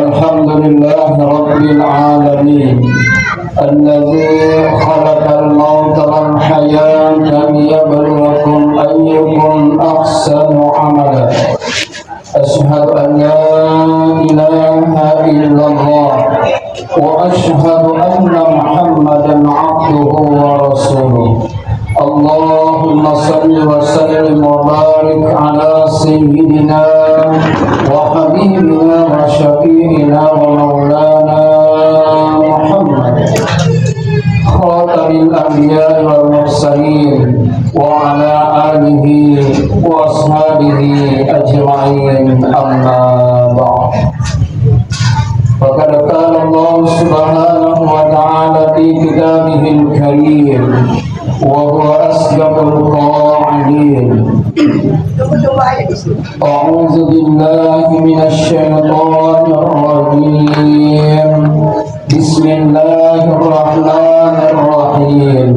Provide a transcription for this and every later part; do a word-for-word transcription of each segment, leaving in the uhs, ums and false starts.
الحمد لله رب العالمين الذي خلق الموت والحياة ليبلوكم أيكم أحسن عملا. أشهد أن لا إله إلا الله وأشهد أن محمدا عبده ورسوله. اللهم صل وسلم وبارك على سيدنا وحبيبنا وشفيعنا ومولانا محمد خاتم الأنبياء والمرسلين وعلى آله وأصحابه أجمعين، أما بعد. فقد قال الله سبحانه وتعالى في كتابه الكريم، وهو أصدق القائلين. أعوذ بالله من الشيطان الرجيم. بسم الله الرحمن الرحيم.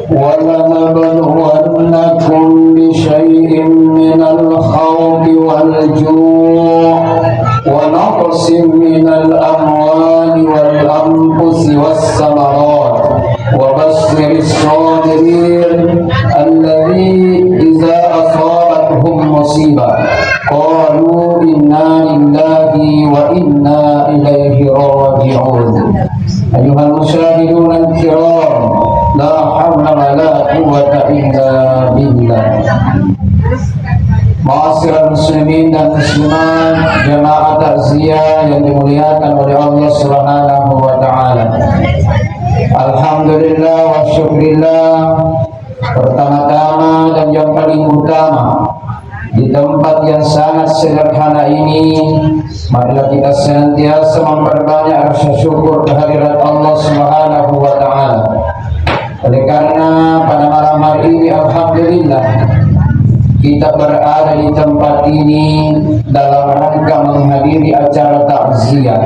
ولنبلونكم بشيء من الخوف والجوع ونقص من الأموال والأنفس والثمرات وبشر الصابرين الذين إذا أصابتهم مصيبة قالوا إنا لله وإنا إليه راجعون. أيها المشاهدون الكرام، لا حول ولا قوة إلا بالله. Ma'asyiral muslimin dan muslimat, jamaah takziah yang dimuliakan oleh Allah Subhanahu wa Ta'ala. Alhamdulillah wa syukrillah. Pertama-tama dan yang paling utama, di tempat yang sangat sederhana ini, marilah kita senantiasa memperbanyak rasa syukur kehadirat Allah Subhanahu wa Ta'ala. Oleh karena pada malam hari ini, alhamdulillah, kita berada di tempat ini dalam rangka menghadiri acara takziah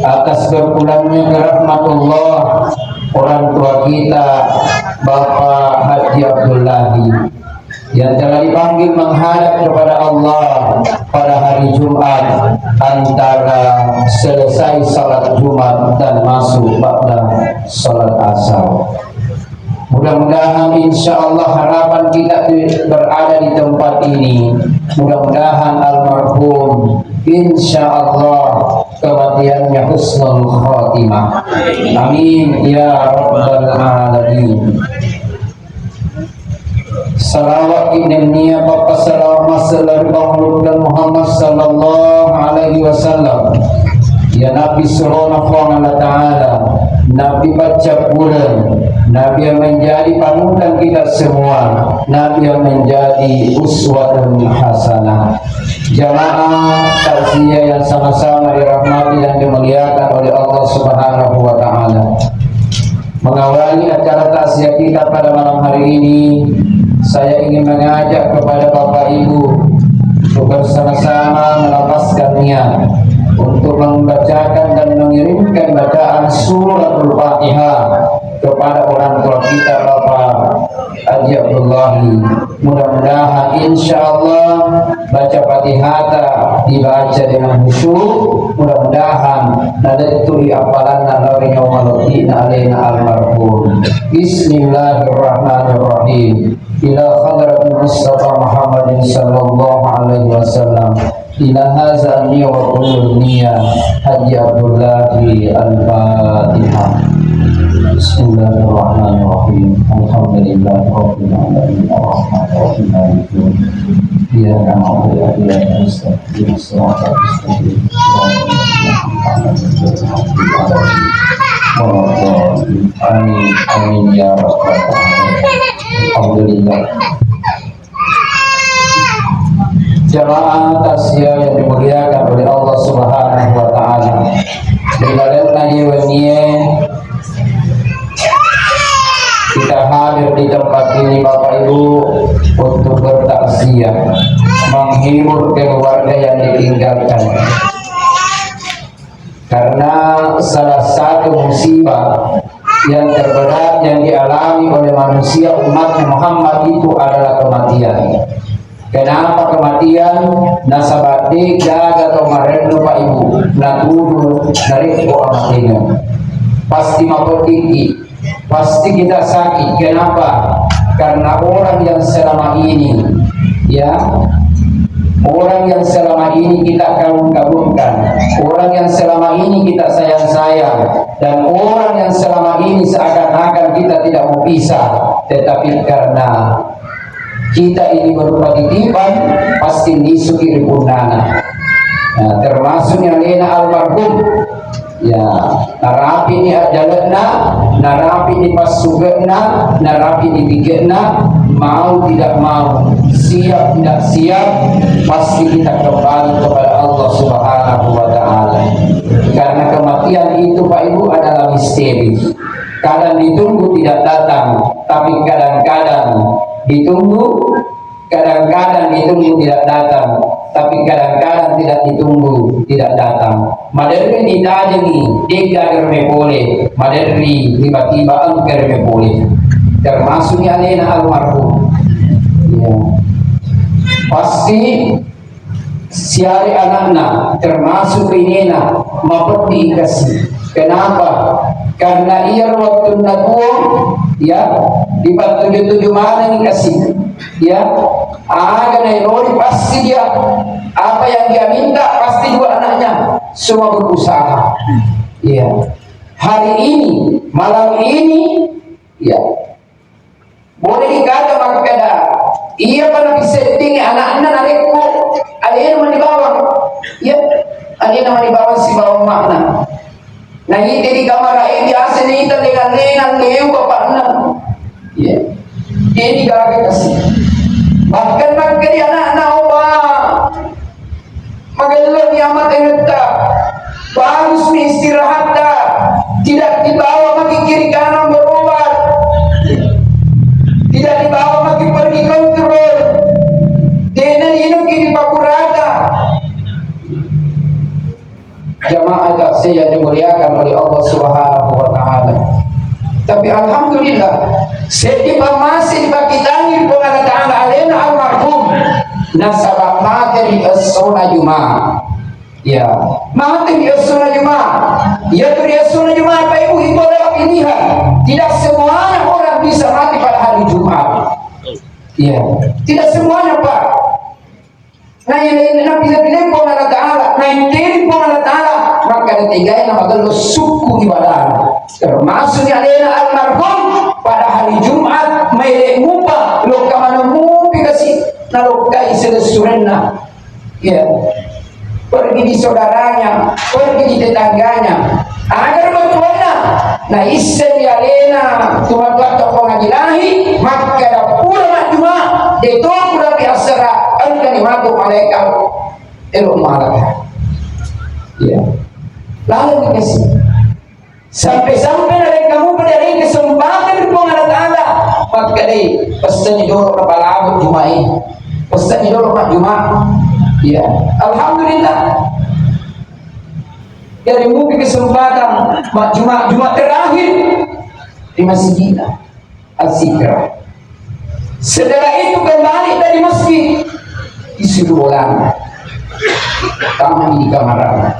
atas berpulangnya ke rahmatullah orang tua kita, Bapak Haji Abdullahi, yang telah dipanggil menghadap kepada Allah pada hari Jumat antara selesai salat Jumat dan masuk pada salat Asar. Mudah-mudahan, insya Allah, harapan kita di, berada di tempat ini, mudah-mudahan almarhum, insya Allah, kematiannya husnul khatimah. Amin ya rabbal alamin. Salawat inennia pappasalawat massalaru pangulutta Muhammad sallallahu alaihi wasallam. Ya Nabi surona Puang Allah Ta'ala, Nabi paccappuleng, Nabi yang menjadi panutan kita semua, Nabi yang menjadi uswatun hasanah. Jamaah takziah yang sama-sama dirahmati dan dimuliakan oleh Allah Subhanahu wa Ta'ala. Mengawali acara takziah kita pada malam hari ini, saya ingin mengajak kepada Bapak Ibu untuk bersama-sama melapaskan niat untuk membacakan dan mengirimkan bacaan suratul Fatihah kepada orang tua kita, Bapak Haji Abdullahi. Mudah-mudahan, insya Allah, baca Fatihata dibaca dengan khusyuk. Mudah-mudahan nadettui appalanna lao ri nyawa malebbi'na alena almarhum. Bismillahirrahmanirrahim. Ila hadratil Mustafa Muhammadin sallallahu alaihi wasallam. Ila haza niya wa kullu niya. Haji Abdullahi Al-Fatihah. Bismillahirrahmanirrahim. Alhamdulillahi rabbil alamin. Arrahmanirrahim. Maliki yaumiddin. Iyyaka na'budu wa iyyaka nasta'in. Ihdinas siratal mustaqim. Siratal ladzina an'amta 'alaihim ghairil maghdubi 'alaihim waladdallin. Amin. Amin ya rabbal alamin. Alhamdulillah. Jamaah takziah yang dimuliakan oleh Allah Subhanahu wa Ta'ala. Di lalenna iye wennie kita hadir di tempat ini, Bapak Ibu, untuk bertakziah, menghibur keluarga yang ditinggalkan. Karena salah satu musibah yang terberat yang dialami oleh manusia umat Muhammad itu adalah kematian. Kenapa kematian? Nasaba de gaga tau marennu, Pak Ibu. Natudu narekko amatengeng. Pasti mapeddi'ki. Pasti kita sakit. Kenapa? Karena orang yang selama ini, ya, orang yang selama ini kita kagum-kagumkan, orang yang selama ini kita sayang-sayang, dan orang yang selama ini seakan-akan kita tidak mau pisah, tetapi karena kita ini berupa titipan, pasti nisuki ri punnana. Nah, termasuk yang alena almarhum. Ya, narapi ni ajale'na, narapi ni passuge'na, narapi ni pike'na, mau tidak mau, siap tidak siap, pasti kita kembali kepada Allah Subhanahu wa Ta'ala. Karena kematian itu, Pak Ibu, adalah misteri. Kadang ditunggu tidak datang, tapi kadang-kadang ditunggu, kadang-kadang ditunggu tidak datang, tapi kadang-kadang tidak ditunggu tidak datang. Maderri ditajengi, de'gaga reme pole, maderri tiba-tiba engka reme pole. Termasuk ni alena almarhum. Ya. Pasti siare anakna, termasuk rinena, mapeddi kasi. Kenapa? Karena iyaro wettunna tuo, ya, dipattuju-tuju manengi kasi. Ya, aga naerori pasti dia, apa yang dia minta pasti dua anaknya semua berusaha. Ya, hari ini, malam ini, ya, boleh dikata makkeda, iya pa napiseddingi anakna narekko alena mani bawang. Ya, alena mani bawang sibawa makna. Naita di kamara e biasa naita lengang-lengang leo bapakna. Ya. Jadi gaga kasi. Bahkan makkeda anakna, "Opa, magello ni amatengetta. Bagus ni istirahatta. Tidak dibawa maki kiri kanan berobat. Tidak dibawa maki pergi kontrol. Dena lino kini pakurata." Jamaah taksir yang dimuliakan oleh Allah Subhanahu wa Ta'ala. Tapi alhamdulillah, seddi pa masih dipakitangi Puang Allah Ta'ala alena almarhum, nasaba mate ri essona Jumat. Ya, mate ri essona Jumat. Ya, ri essona Jumat, Pak Ibu, itu adalah pilihan. Tidak semuanya orang bisa mati pada hari Jumat. Ya, tidak semuanya, Pak. Nailai, napile-pile Puang Allah Ta'ala, naiteri Puang Allah Ta'ala, maka ditegai na magello sukku ibadahna. Termasuk ni alena almarhum pada hari Jumat, maile mupa, lokka maneng mupi kasi, nalokkai silessurenna. Ya. Pergi di saudaranya, pergi di tetangganya. Agar bettuanna, naisseng alena, tumatuatta Puang Haji Lahi, makkeda pura majjuma, de to pura biasara, engkani matu malaikat, elo malaka. Ya. Lalu dikasih. Sampai-sampai narekka mupa dialai kesempatan ri Puang Allah Ta'ala, makkedai, "Pessenni dolo napalabu Jumae. Pessenni dolo majjuma." Ya. Alhamdulillah. Jadi mupi kesempatan majjuma, Jumat terakhir di masjid. Azzikra. Setelah itu kembali dari masjid, disuruh pulang. Tama di kamarnya.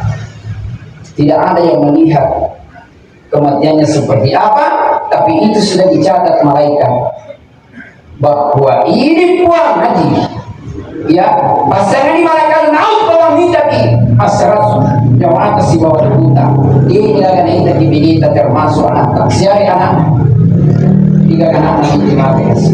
Tidak ada yang melihat kematiannya seperti apa, tapi itu sudah dicatat malaikat bahwa ini Puang Haji. Ya, pasangani malaikat maut, tolong minta ki asras nyawa atas di bawah hutan. Ini daga naita ki binita termasuk anak siari anak. Tiga anak ini mati kasi.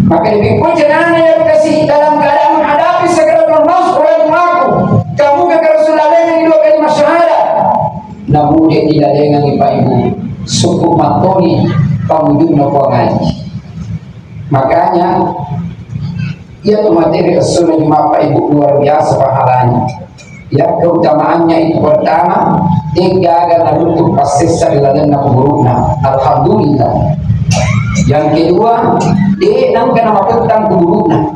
Maka lebih pun jenana yang kasih dalam keadaan menghadapi sakaratul maut, orang mengaku, kamu ke Rasulullah yang dua kalimat syahadat. Namu de dilalengangi Pak Ibu, suku matoni pamujunna Puang Haji. Makanya, iya tu materi essona Jumat Pak Ibu luar biasa pahalanya. Ya, keutamaannya itu pertama, degaga naruntuk passessa ri lalenna kuburuna. Alhamdulillah. Yang kedua, de nangka namapettang kuburuna.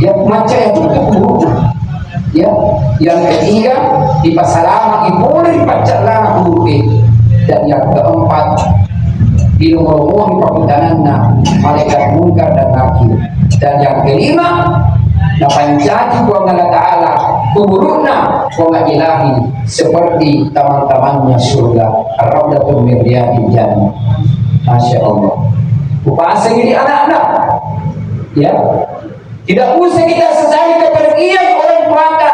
Ya, macca ya tuttu kuburuna. Ya, yang ketiga, dipasalama ipole ri paccallana kuburu. Dan yang keempat, dilomo-lomoi pakutananna malaikat Munkar dan Nakir. Dan yang kelima, Napancaji Puang Allah Ta'ala kuburu'na Puang Ilahi seperti taman-tamannya surga, raudhatun min riyadil jannah. Masya Allah. Kupasang ini anak-anak. Ya. Tidak usah kita sesali kepergian orang tuata.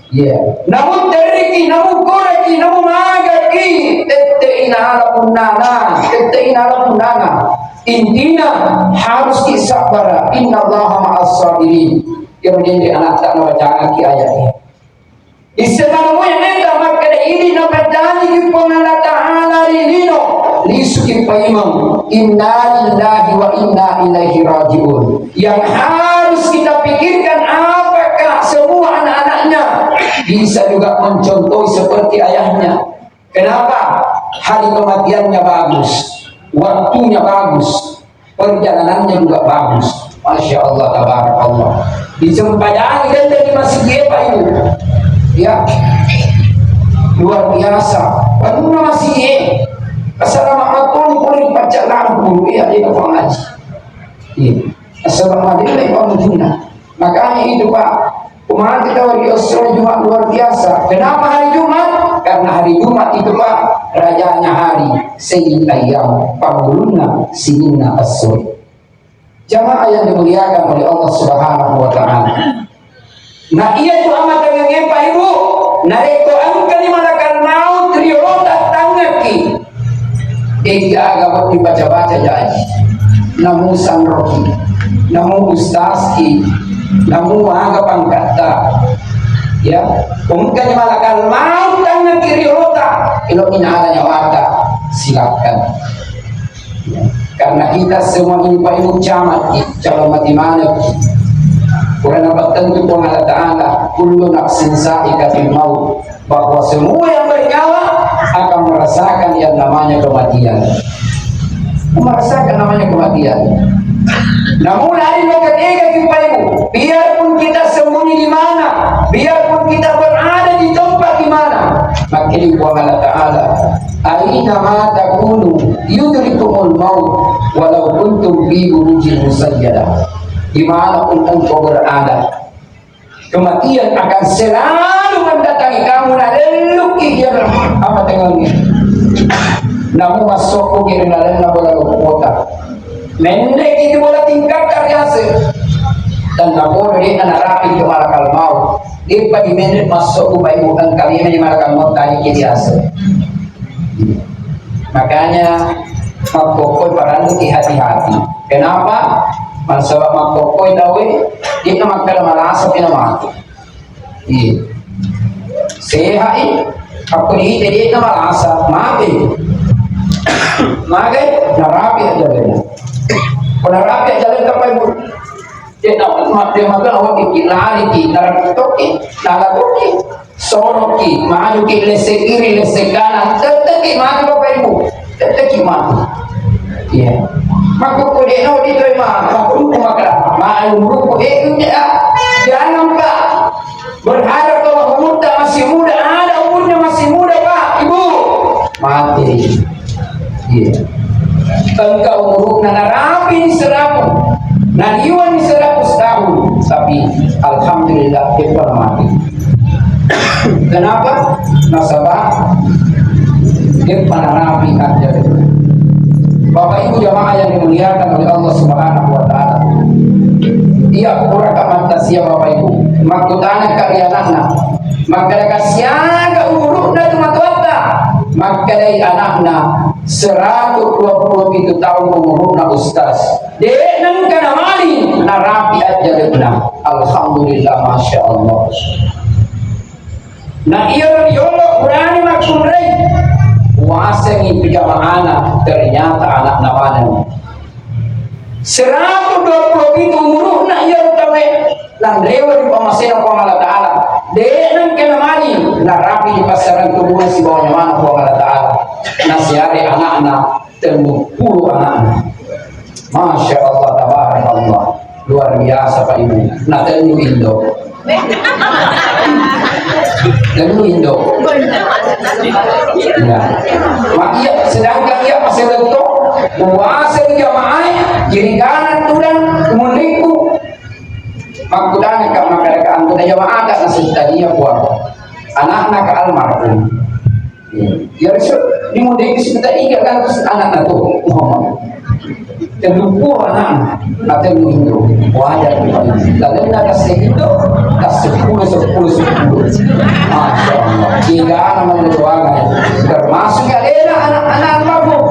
Iya. Namun teriki, namun koreki, namun magaki, tette inala punnana, tette inala punnana. Intina harus ki sabbara. Innallaha ma'as sabirin. Kemudian di anak tak nabacakan ki ayatnya. Issenna moe metta makkeda idi napajanjiki Puang Allah Ta'ala ri lino, lisuki paimeng, "Innalillahi wa inna ilaihi raji'un." Yang harus kita pikirkan, apakah semua anak-anaknya bisa juga mencontohi seperti ayahnya? Kenapa? Hari kematiannya bagus, waktunya bagus, perjalanannya juga bagus. Masya Allah, tabarakallah. Disempajangi dan dari masjid, Pak Ibu. Ya, luar biasa. Penuh masjid. Assalamualaikum, kulit pacak lampu. Iya, dia pengaji. Iya. Assalamualaikum, Pak Mujina. Makanya itu, Pak, kemarin kita hari Isra Jumat luar biasa. Kenapa hari Jumat? Karena hari Jumat itu, Pak, rajanya hari, sayyid ayyam, pangulunna sininna essoe. Jamaah yang dimuliakan oleh Allah Subhanahu wa Ta'ala. Nah, iya tu amatangengnge, Pak Ibu, narekko engkani malakal maut riolota tangngekki, de'gaga wedding baca-baca jaji. Namu sanroki, namu ustazki, namu aga pangkatta. Ya, engkani malakal maut tangngekki riolota, elo inala nyawata, silakan. Ya, karena kita semua ini, Pak Ibu, camat, calon mati maneng. Karena bertentu Puang Allah Ta'ala, "Kullu nafsin za'iqatul maut." Bahwa semua yang bernyawa akan merasakan yang namanya kematian. Merasakan namanya kematian. Namun hari mereka tega kita, Ibu, biarpun kita sembunyi di mana, biarpun kita berada di tempat di mana, maka Puang Allah Ta'ala, "Aina ma takunu yudrikumul maut walau kuntum fi burujin musyayyada." Dimanapun engkau berada, kematian akan selalu mendatangi kamu, nalelluki dia apa tengahnya. Namu masuk ke dalam bola kota. Mendek itu bola tingkat biasa. Dan napodo dia narapi ke malakal maut. Dia pagi mendek masuk ke bayu dan kami ini malakal maut tadi ke biasa. Makanya, makkokkoe parellu ki hati-hati. Kenapa? Mansaba makkokkoe tauwe, de'na makkeda malasa pina mate. Iya. Sehat i, akko diite de'na malasa, mate. Mate, narapi aja beda. Ko narapi aja beda, Pak Ibu. De'na mate, mate, awak dikit lari ki, narapi toki, narapi toki. Soroki, majuki lesse kiri, lesse kanan, tetteki mati Bapak Ibu, tetteki mati. Iya. Makkukku de' no di toi ma, makkukku maka, ma umurku de' ya. Jangan Pak, berharap bahwa umurta masih muda, ada umurnya masih muda Pak, Ibu. Mati. Iya. Engka umuruna narapi ni seratus, nariwa ni seratus tahun, tapi alhamdulillah, de'pa namati. Kenapa? Nasaba de'pa narapi aja. Bapak Ibu jamaah yang dimuliakan oleh Allah Subhanahu wa Ta'ala, iya pura kamanta sia Bapak Ibu, makkutana ka ri anakna, makkeda ka siaga umuruna tu matoatta, makkedai anakna, Seratus dua puluh pitu taung umuruna, Ustaz. De' nengka namali, narapi ajjale'na. Alhamdulillah, Masya Allah. Na iyaro riolo purani makkunrai, puasengi pijamaana, ternyata anakna maneng. Seratus dua puluh pitu umuruna iyaro tauwe, lanrewa ri pamasena Puang Allah Ta'ala. De' nengka namali, narapi di passaran tubuna sibawa nyamana Puang Allah Ta'ala. Nasiare anakna, telluppulo anakna. Masya Allah, tabarakallah. Luar biasa, Pak Ibu. Na tennu indo. Tennu indo. Ya. Ma iya, sedangkan iya masih letto, puasa jamaah, kiri kanan tudang, munriku. Makkutana ka makkadaka anggota jamaah ka nasitania puang. Anakna ka almarhum. Ya, so, di muda itu sebentar iya kan terus anakna tuh. Tellu puang anakna, atau minggu. Wajar. Lalu na kasih itu, kasih sepuluh, sepuluh, sepuluh. Masya Allah. Tiga anak mengeluarkan. Termasuk alena anak-anak almarhum.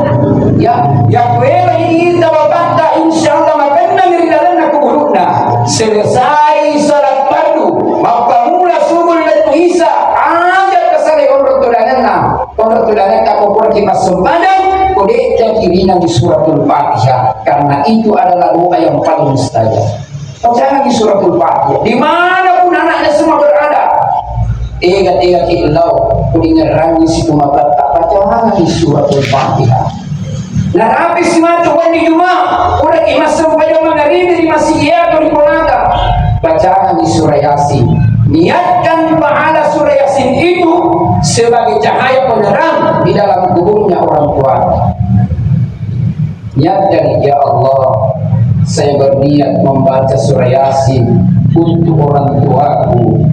Ya, ya kuela ini tawabatta, insya Allah makanna ri dalamna kuburna. Selesai salat fardu, mappamula subuh lettu isa, aja tasalai onrong todangenna. Onrong todangenna ko puraki massempajang, ko de takirinang suratul Fatihah. Karena itu adalah doa yang paling mustajab. Bacaangi suratul Fatihah. Di mana pun anaknya semua berada. Tega-tega ki lao, kudingerangi situ matatta, bacaangi suratul Fatihah. Narapi simatu wenni Juma, puraki massempajang mangaribi ri masigi atau ri ponata, bacaangi surah Yasin. Niatkan pahala surah Yasin itu sebagai cahaya penerang di dalam kuburnya orang tua. Niatkan, "Ya Allah, saya berniat membaca surah Yasin untuk orang tuaku."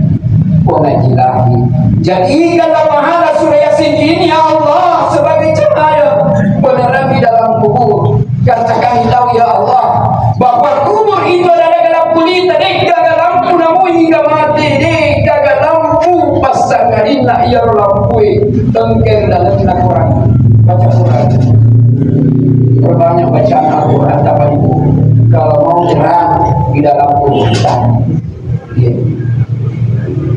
Pengadilahi. Jadikanlah pahala surah Yasin ini, ya Allah, sebagai cahaya penerang di dalam kubur. Karena kami tahu, ya Allah, bahwa kubur itu adalah dalam kulita, dek gaga lampu namu hingga mati, dek gaga lampu pasang adinna iya lampu, tengker dalam Quran. Baca Quran. Perbanyak bacaan Al-Quran, Bapak Ibu. Kalau mau terang di dalam kubur kita. Iya.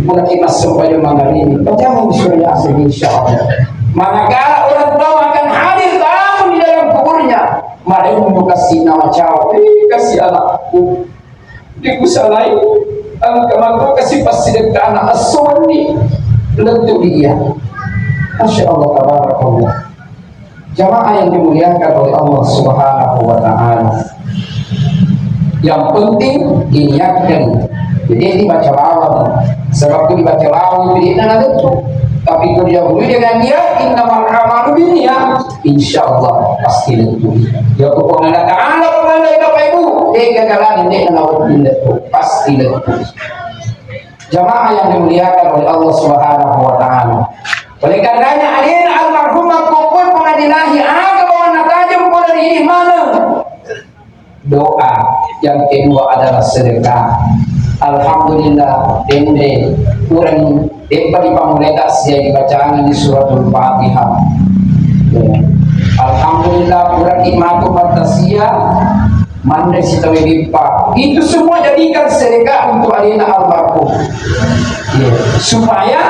Mulai massempajang mangaribi, bacaangi surah Yasin, insya Allah. Manakala orang tua akan hadir bangun di dalam kuburnya, marennu kasi nama cau, eh, kasi anakku. Dikusalai, engka matu kasi passidekka anak esso wenni, lettu dia. Masya Allah, tabarakallah. Jamaah yang dimuliakan oleh Allah Subhanahu wa Ta'ala, yang penting diniatkan. Jadi dibaca bawang. Sebab ku dibaca bawang itu dia na lettu. Tapi ku didahului dengan niat, innamal a'malu binniyat, insya Allah pasti lettu. Ya ku Puang Allah Ta'ala, Puang Allah, Bapak Ibu, eh, kegagalan ini na lettu, pasti lettu. Jamaah yang dimuliakan oleh Allah Subhanahu wa Ta'ala. Oleh karenanya, alena almarhumah kumpul pengadilahi aga bawanna tajeng pole ri idi maneng. Doa. Yang kedua adalah sedekah. Alhamdulillah, dende kurang depa dipammulai tassia dibacaangi suratul Fatihah. Ya. Alhamdulillah, kurang imatu pattasia. Manre sitawe beppa. Itu semua jadikan sedekah untuk alena almarhum. Iya. Supaya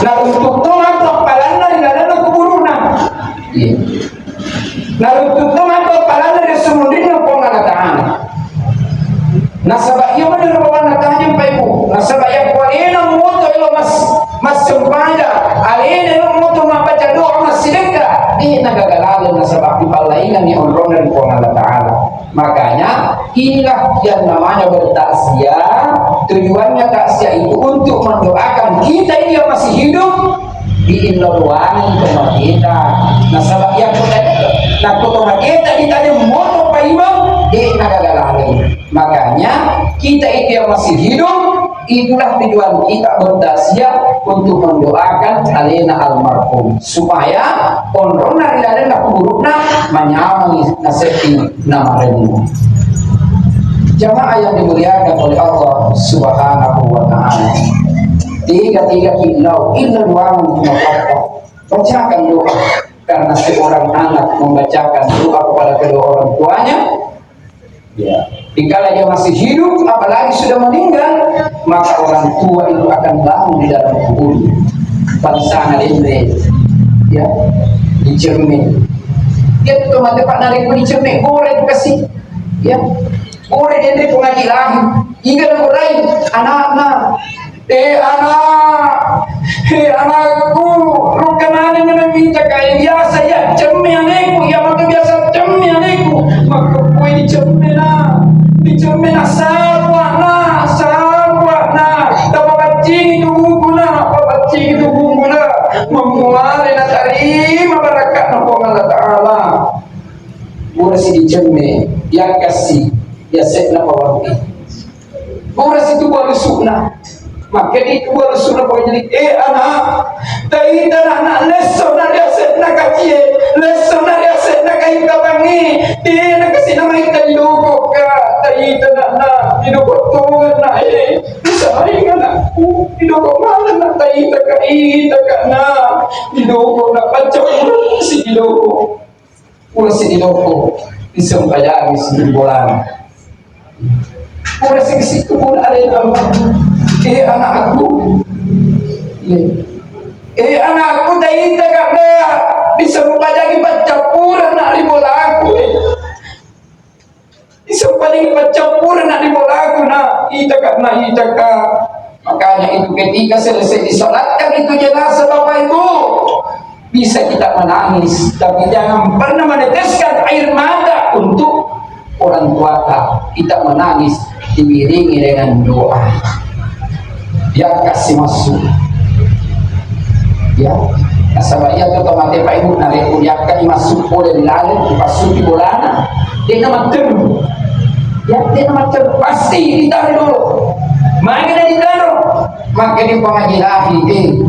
naruntuk to matu appalanna ri lalenna kuburuna. Iya. Naruntuk to matu appalanna ri sumundinna Puang Allah Ta'ala. Nasaba iya menurut Puang Allah Ta'ala, Bapak Ibu. Nasaba iya ku alena moto elo mas-, massempajang, alena elo moto mabbaca doa massidekka, de nagaga laleng nasaba dipallainganni onronna ri Puang Allah Ta'ala. Makanya, inilah yang namanya bertakziah. Tujuannya takziah itu untuk mendoakan kita ini yang masih hidup, diillau doangi tomateta. Nasaba iya kota, nah, kota mateta ditanya moto paimeng, de nagaga laleng. Makanya, kita itu yang masih hidup, itulah tujuan kita bertakziah untuk mendoakan alena almarhum, supaya onronna ri lalenna kuburukna manyameng nasedding namarennu. Jamaah yang dimuliakan oleh Allah Subhanahu wa Ta'ala. Tiga-tiga kilau, illa doangi tomatetta. Bacakan doa. Karena seorang anak membacakan doa kepada kedua orang tuanya, ya, dikala dia masih hidup, apalagi sudah meninggal, maka orang tua itu akan bangun di dalam kuburnya. Bangsana denre, ya, dicemme. Dia tuh mati pak narik dicemme, goreng kasih, ya, goreng denre pengaji lahir. Iga nagurai anakna. Eh, anak, eh, anakku, rukanane na meminta kae biasa ya cemme aleku, ya maka biasa cemme aleku, maka kue dicemme na, dicemme na sabwa na, sabwa na, tapapaccingi tubungkuna, papaccingi tubungkuna, memmuare na tarima barakatna Puang Allah Ta'ala. Pura si dicemme, ya kasih, ya sekna pawarti. Pura situbu alusuna. Makkeda itu alusuna pole jadi, eh, anak, taita na, na, lesso na riasenna kajie, lesso na riasenna kaita bangi, eh, na kasi na maita didoko ka, taita na, na, didoko tongenna, eh, bisa maring anakku, didoko maneng na taita ka, ita ka na, didoko na pacca si didoko. Pura siddi loko, disempajangi siddi bolana. Pura sikisitu pura alena Allah. Eh, anakku. Iya. Eh, anakku, taita ka, disempajangi paccappureng na ri bolaku. Disempajangi paccappureng na ri bolaku, na ita ka, na ita ka. Makanya itu ketika selesai disolatkan itu jenazah, Bapak Ibu, bisa kita menangis, tapi jangan pernah meneteskan air mata untuk orang tuata. Kita menangis diiringi dengan doa. Dia kasih masuk. Ya, nasaba iya tu tomate, Pak Ibu, narekko diakkai masuk pole ri laleng, dipassuki bolana, de'na matteru. Ya, de'na matteru. Pasti ditaro dulu. Magi na ditaro? Magi di pengajian, eh.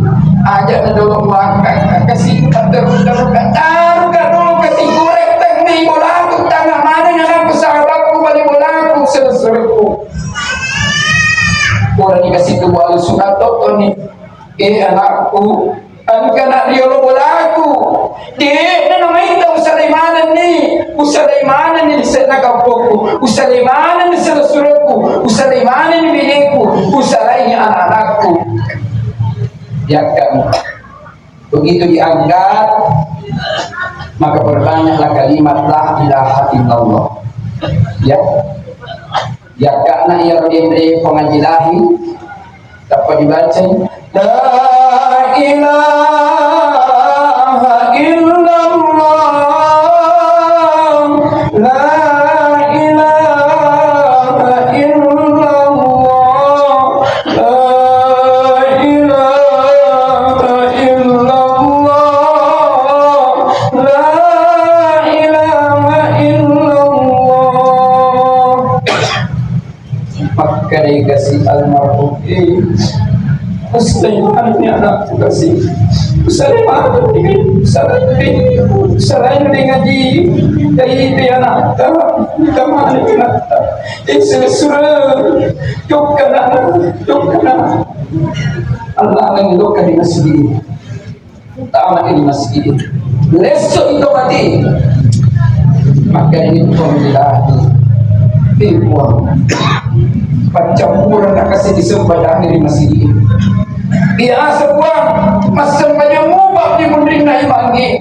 Aja na dulu muakka, kasi matteru, taru ka, taru ka dulu, kasi goreng teng ni bolaku, tanga mana anakku, sahabatku, bali bolaku, selesaiku. Orang dikasih tu bolu surat toko ni. Eh, anakku, engka na riolo bolaku. De'na namaita usalai manenni, usalai manenni lise'na kampokku, usalai manenni suro-suroku, usalai manenni bineku, usalai anak-anakku. Yakkami. Begitu diangkat, maka perbanyaklah kalimat la ilaha illallah. Ya. Yakka'na iyaro denre pengajian, tappa dibacai, la ilaha illallah, la ilaha illallah, la ilaha illallah, la ilaha illallah. Makkedai kasi almarhum, eh, usalai manenni anakku kasi. Usalai manenni, usalai, usalai ngaji. Dai, dai anakta, kita manenni anakta. Eh, sura-sura, jokka na, jokka na. Allah mendoka di masjid. Tama di masjid. Lesso ito mati. Maka ini pembilahi. Di Puang. Paccappurenna kasi disempajangi di masjid. Biasa Puang, massempajang mupa di munrinna imangnge.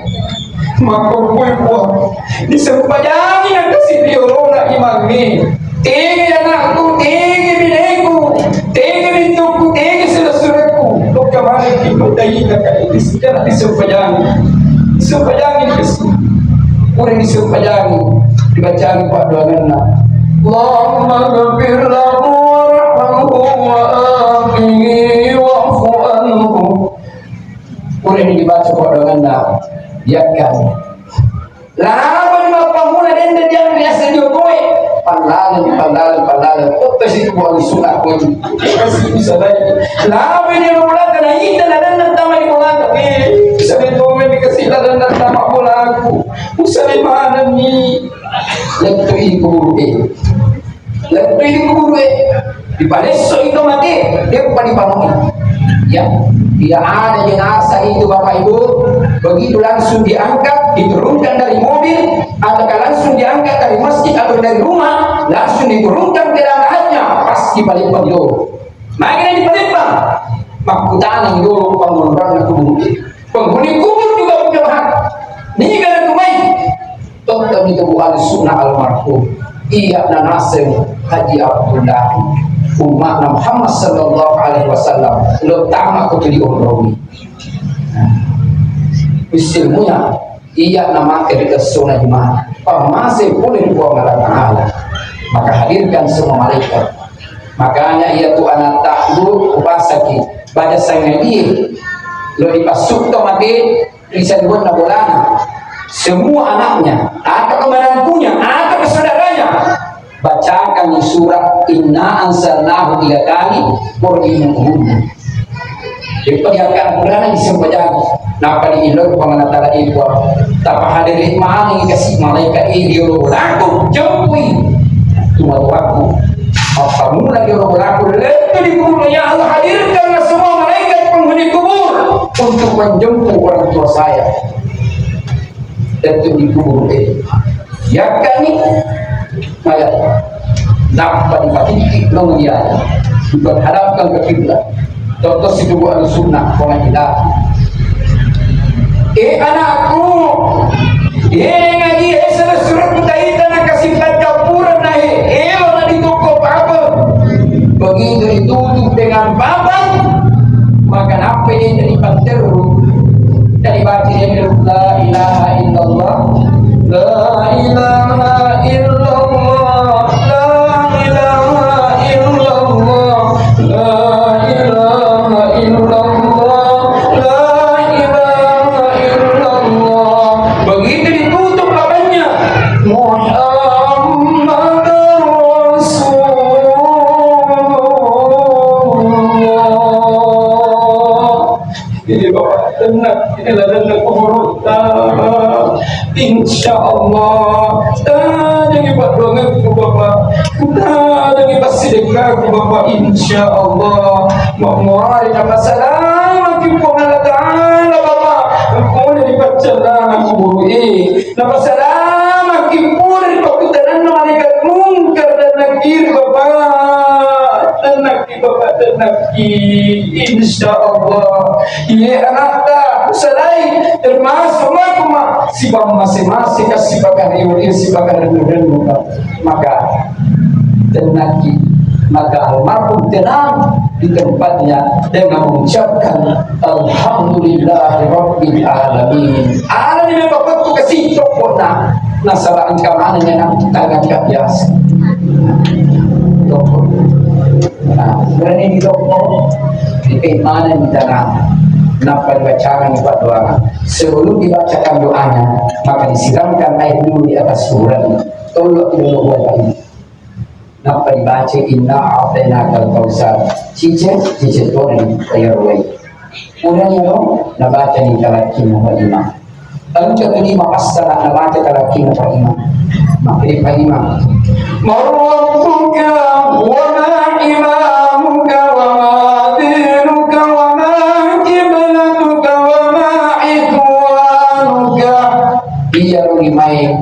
Makkukkui Puang, disempajangi na kasi riolona imangnge. Tege anakku, tege bineku, tege bintukku, tege sura-surakku. Lokka manekki peddaitta ka, isi kana disempajangi. Disempajangi kasi. Pura disempajangi, dibacangi paddoangenna. Allahumma ghfir lahu warhamhu wa afihi wa'fu anhu. Pura dibaca paddoangenna, yakkani. Lama ni mappammula dende diang riaseng jokoe. Pallaleng, pallaleng, pallaleng. Otta situ buang sunat koci. Kasi usalai. Lama ni lo mulata na ita na dende tama di mulata. Eh, sabe tome ni kasi na dende tama bolaku. Usalai manenni. Lettu i kuburu e. Lettu i kuburu e. Dipalesso itu mate, deppa dipanoi. Ya, tidak ada jenazah itu Bapak Ibu. Begitu langsung diangkat, diturunkan dari mobil, atau langsung diangkat dari masjid atau dari rumah, langsung diturunkan ke dalam lahatnya, pas dipalippang dulu. Makanya dipalippang. Makkutanang dulu penguburan kubur. Penghuni kubur juga punya hak. Niga na tumai. Tottengi tu buang sunna almarhum. Iya na naseng Haji Abdullah. Umma'na Muhammad sallallahu alaihi wasallam. Lo tama ko tu di onroi. Bismillah. Iya na make ri essona Jumat. Pammase pole ri Puang Allah Ta'ala. Maka hadirkan semua malaikat. Makanya iya tu anak takbu upasaki. Pada sangadie. Lo dipasukka mate ri saliwenna bolana, semua anaknya, atau ke menantunya, atau ke saudaranya, bacakan surat Inna anzalnahu tiga kali, qur'inun umum. Jadi, pada Al-Quran yang disembajang, napa diilau Puang Allah Ta'ala itu, tapahadiri mana yang kasih malaikat ini, dia laku, jempui. Cuma waktu. Apa mula dia laku, lettu di kubur, ya Allah, hadirkanlah semua malaikat penghuni kubur untuk menjemput orang tua saya. Lettu di kubur, eh. Yakkani, maya. Nappa dipatitti nong dia. Diperhadapkan ke kiblat. Contoh situ buat sunnah, pengadilan. Eh, anakku. Eh, ngaji, eh, surat-surat kutaita nakasih pacampuran, nah, eh, elo na ditokko apa? Begitu ditutup dengan papan, maka nappa dia jadi panteru. Jadi baca dia, la ilaha illallah, la ilaha illallah, la ilaha illallah, la ilaha illallah, la ilaha illallah. Begitu ditutup papannya, Muhammadur Rasulullah. Ini Bapak, tenang, inilah tenang kuburutta. Insya Allah, tadani paddoangekku Bapak, tadani passidekkaku Bapak, insya Allah. Mammuari napasalamaki Puang Allah Ta'ala Bapak, engkona dipaccallanang kuburu e. Napasalamaki pura ri pakkutananna malaikat Mungkar dan Nakir, Bapak. Tenakki, Bapak, tenakki. Insya Allah. Iye anakta, kusalai, termasuk makuma, sibang mase-mase, kasih pakai rewe, sibang rennu-rennu, Pak. Maka, tenakki. Maka almarhum tenang di tempatnya dengan mengucapkan, "Alhamdulillahirabbil alamin." Ala ni memang betul kasih cokokna. Nasaba engka maneng anak tetangga biasa. Toko. Nah, berani di toko. Di mana di tanah. Napa dibacakan di doa. Sebelum dibacakan doanya, maka disiramkan air dulu di atas kuburan. Tolong dulu buat ini. Nappa dibaca, "Inna a'tainakal kautsar." Cicek, cicek toni, ayo ruwai. Purani ro, nabaca ni kalakkinna Fatimah. Engka tu lima passala nabaca kalakkinna Fatimah. Makkeda Fatimah, "Man rabbuka wa ma imamuka wa ma dinuka wa ma qiblatuka wa ma ikhwanuka." Iyaro limae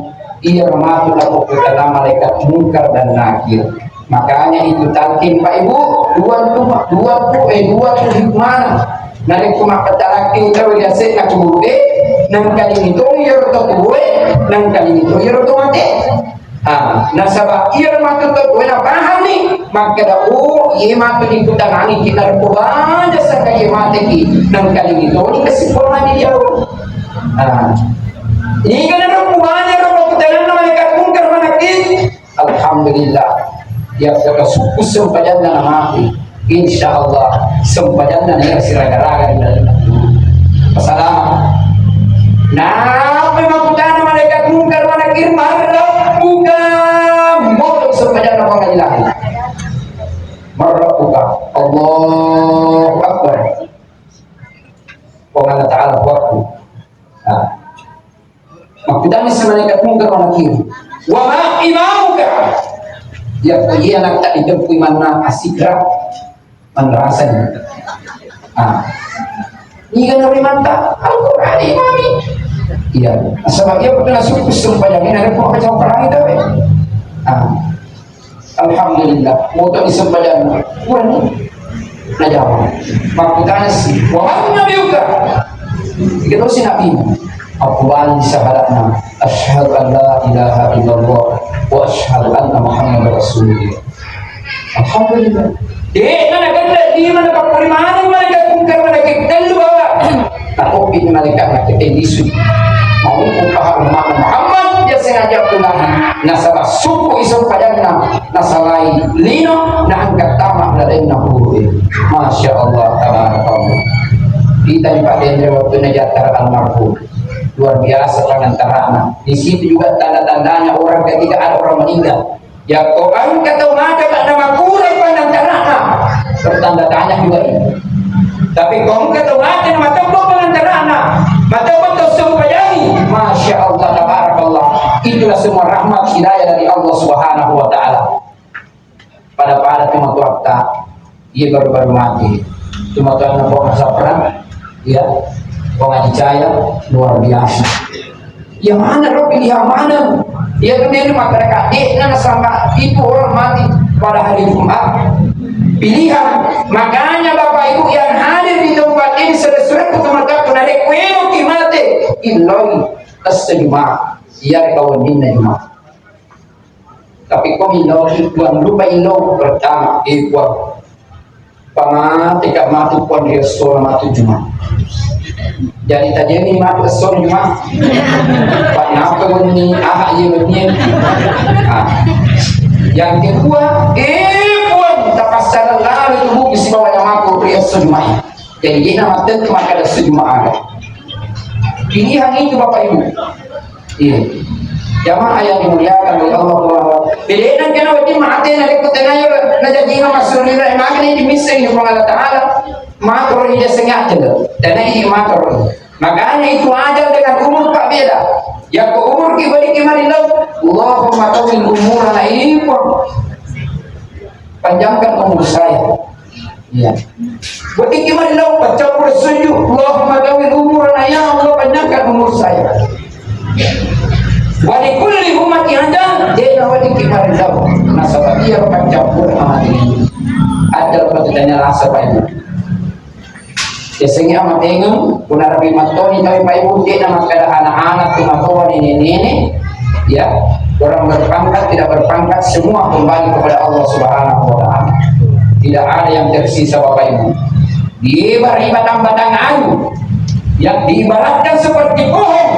Iyaro matu napokkutana malaikat Mungkar dan Nakir. Makanya itu talqin, Pak Ibu, dua tu, dua tu, eh, dua tu hikmana. Narekko mappatalakking tau ri ase'na kuburu e, nangkalingi toni iyaro tau tuwoe, nangkalingi toni iyaro tau mate. Ah, nasaba iyaro matu tau tuwoe napahamni, makkeda, "Oh, iye matu dikutanangi kita rekko baja sangka iye mateki, nangkalingi toni kasipponna di diawo." Ah. Niga naro kubane ro makkutananna malaikat Mungkar wa Nakir? Alhamdulillah. Ya, kata suku sempajanna na mati. Insya Allah, sempajanna na siraga-raga di dalam. Pasalama. Nappa makkutana malaikat Mungkar wa Nakir, "Man rabbuka?" Moto sempajanna pengadilan. "Man rabbuka?" Allahu Akbar. Puang Allah Ta'ala kuatku. Nah. Makkutana si malaikat Mungkar wa Nakir, "Wa ma imamuka?" Yakko iya nakka ditempu imanna asigra manrasani. Ah. Niga naro imanta? Al-Qur'an imami. Iya. Nasaba iya pernah suku sempajangi narekko baca Al-Qur'an itu. Ah. Alhamdulillah, moto di sempajanna. Purani. Najama. Makkutana si, "Wa man nabiyuka?" Kita si nabi. Aku bali syahadatna. Asyhadu an la ilaha illallah wa asyhadu anna Muhammadar Rasulullah. Alhamdulillah. De'na nagella lima na pappuri maneng malaikat Mungkar malaikat tellu bawa. Takoppi malaikat makkeda lisu. Mau paha umat Muhammad dia sengaja pulang. Nasaba suku iso padanna. Nasalai lino, naangkat tama lalenna kuburu. Masya Allah, tabarakallah. Kita di Pak Dendre waktu najatar almarhum. Luar biasa pengantarana. Di situ juga tanda-tandanya orang ketika ada orang meninggal. Yakko engka tau mate, Namakurang pangantarana, bertanda tanya juga ini. Tapi ko engka tau mate namateppa pangantarana, mateppa tau sempajangi, Masya Allah, tabarakallah. Itulah semua rahmat hidayah dari Allah Subhanahu wa Ta'ala. Pada-pada tu matuatta, iya baru-baru mati. Tu matuanna Puang Sapra, ya, Puang Haji Cahaya, luar biasa. Yang mana, Rob, pilih yang mana? Iya tu, dia masyarakat, dia na sama itu orang mati pada hari Jumat. Pilihan. Makanya Bapak Ibu yang hadir di tempat ini, saudara-saudaraku, teman-teman, narekko mate, illoi esso Jumat. Iya, kawan ini Jumat. Tapi ko millau, Puang, lupa illau pertama, eh, Puang, pamateka matu, Puang, ri essona matu Jumat. Jadi tajemi matu essona Jumat. Pak, napa wenni, aha, iya wenni. Ah. Yang kedua, eh, Puang, tapassarang lalu tubuh sibawa nyamaku ri esso Jumat. Jadi, dia nama tentu maka ada esso Jumat ada. Pilihan itu, Bapak Ibu. Iya. Jamaah yang dimuliakan oleh Allah Subhanahu wa Ta'ala. Bedana kena wedding mate narekko tenaya najajinga massurira, makanya dimisseng ni Puang Allah Ta'ala. Mate orang dia sengaja. Tenaya mate orang. Makanya itu ajal dengan umur, Pak, beda. Ya, ko umur ki balik kemarin, Allahumma tawil umurana, ipo. Panjangkan umur saya. Iya. Berarti gimana dong? Baca sujud. Allahumma tawil umurana, ya Allah, panjangkan umur saya. Wa li kulli ummati ajal, dia wadi gimana dong? Nasaba iya baca Quran ini. Ada pertanyaan rasa banyak. Yasengnge amatengeng, punarapi mattoni tau, Bapak Ibu, de'na makkeda anak-anak, tumatoa, nenek-nenek, ya, orang berpangkat, tidak berpangkat, semua kembali kepada Allah Subhanahu wa Ta'ala. Tidak ada yang tersisa, Bapak Ibu. Diibarat batang-batang kayu yang diibaratkan seperti pohon,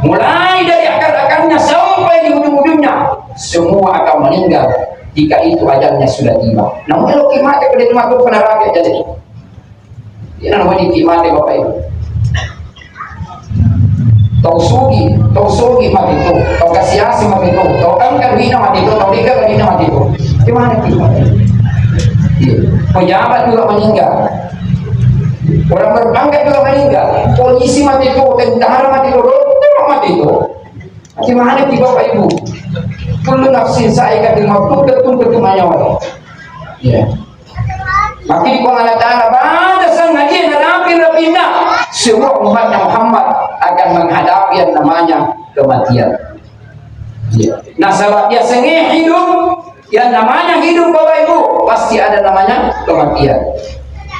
mulai dari akar-akarnya sampai di ujung-ujungnya, semua akan meninggal jika itu ajalnya sudah tiba. Namun, kalau mate pada matu punarapi jadi. Iyana wedding ki mate, Bapak Ibu. Tau sugi, tau sugi mate tu, tau kasiasi mate tu, tau engka duina mate tu, tau de'ga duina mate tu. Gimana kita? Iya. Pejabat juga meninggal. Orang berpangkat juga meninggal. Polisi mate tu, tentara mate tu, dokter mate tu. Gimana ki, Bapak Ibu? Kullu nafsin za'iqatul maut, betul-betul nyawa. Iya. Maka Puang Allah Ta'ala, pada sang ngaji narapi-rapinna, semua umatnya Muhammad akan menghadapi yang namanya kematian. Iya. Nasaba yasengnge hidup, yang namanya hidup, Bapak Ibu, pasti ada namanya kematian.